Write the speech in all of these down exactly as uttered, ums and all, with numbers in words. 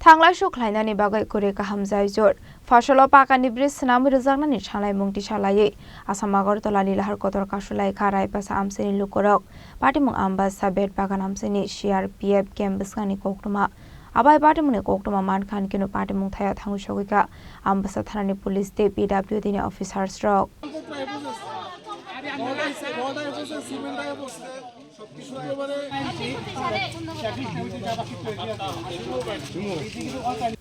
Thanglaisu khlainani bagwi kwrwi kaham jaijor. Fasalo pakani bridge swnamwi rwjaknani salaimung tisa laiwi Assam Agartala ni lahar kotor kasu laikha Raipasa amchaini lukurok. Patimung Ambasa Betbagan amchaini C R P F camp bwskangni koktwma. Abai patimungni koktwma mankha hinkhe no patimung thaio thangwi sogwikha Ambasa thanani police tei P W D ni officers rok.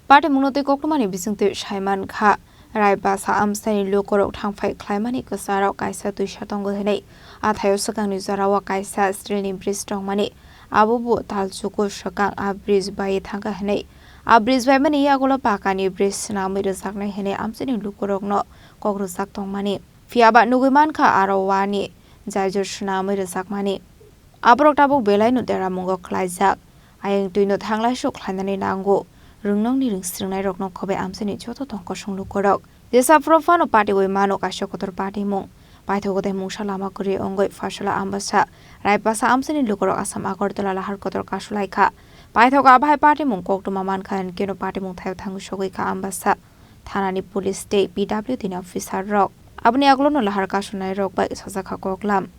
Patimungno tei koktwmani bisingtwi saimankha, Raipasa amchaini lukurok thangphai khlaimani kwcharo kaisa twisa tongo hwnwi. Athaio swkangni jorao kaisa steel ni bridge tongmani, abo bo talchuku swkang a bridge bai thangkha hwnwi. A bridge baimani yagulo pakani bridge swnamwi rwjaknai hwnwi amchaini lukurokno kok rwjak tongmani. Phiyaba nugwi mankha aro wani jaijor swnamwi rwjakmani. Aborok tabuk belaino deramungo khlaijak. Ayang twino thanglaisu khlainani nango. Rwngnokni rwngsrwngnairokno khobai amchaini joto tong kosong lukurok. Jesa phuru phano patiwi mano kaisa kotor patimung. Paithago tei mungsa lama kwrwi wngwi Fasala Ambasa, Raipasa amchaini lukurok Assam Agartala lahar kotor kasu laikha. Paithago abahai patimung koktwma mankha hinkhe no patimung thaio thangwi sogwikha Ambasa thanani police tei P W D ni officer rok. Aboni yagulono lahar kasunai rok bai sajakha koklam.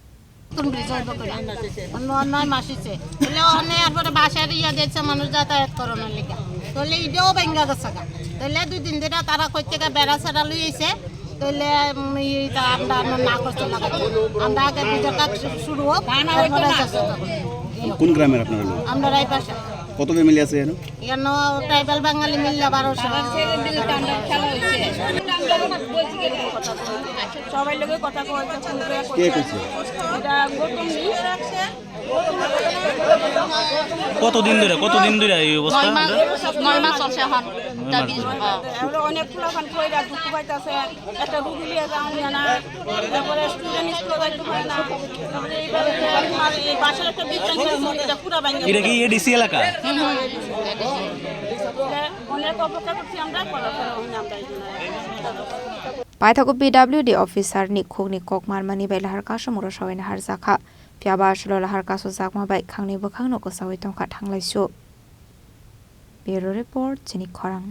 নয় মাস হইছে। তাহলে ওখানে এরপরে বাসার ইয়ে দেখছে মানুষ যাতায়াত করানোর লিগা। তাহলে ইটাও ভেঙ্গা গেছে গা। তাহলে দুই দিন ধরে তারা কই থেকে বেড়া সেড়া লই আইছে। তাহলে, উম, এইটা আমরা, আমরা না করতে লাগাতে। আমরা আগে ভিডিওটা শু-, শুরু হোক, তারপরে যাচ্ছে তখন। কোন গ্রামের আপনারা লোক? আমরা রায়পাশা। কত ফ্যামিলি আছে এখানে? এখানে ট্রাইবাল বাঙালি মিললে বারোশো। সবাই লোকে কথা কইছে, ফোন করে কে কইছে? এটা গৌতম দি। কতদিন ধরে, কতদিন ধরে এই অবস্থা? নয় মাস, নয় মাস চলছে এখন। নয় মাস ধরে। হ্যাঁ। আমরা অনেক ফুলাফান কইরা দুঃখ পাইতাছে, একটা রুগী লিয়ে যাওয়া যায় না, তারপরে স্টুডেন্ট স্কুলে যাইতে পারে না, তারপরে এইভাবে তোমার এই বাসার একটা বিছানা ছিল, এটা পুরা ভাঙা এটা কি এডিসি এলাকা? হুম, হুম। অনেক অপেক্ষা করছি আমরা, করার পরে আমরা এই জন্য। Paithago P W D officer ni khukni kok marmani bai lahar kasumung rw sawi naharjakha. Phiyaba aswlo lahar kasujakma bai khangni bwkhangno kwchawi tongkha thanglaisu. Bureau Report, Chini Khorang.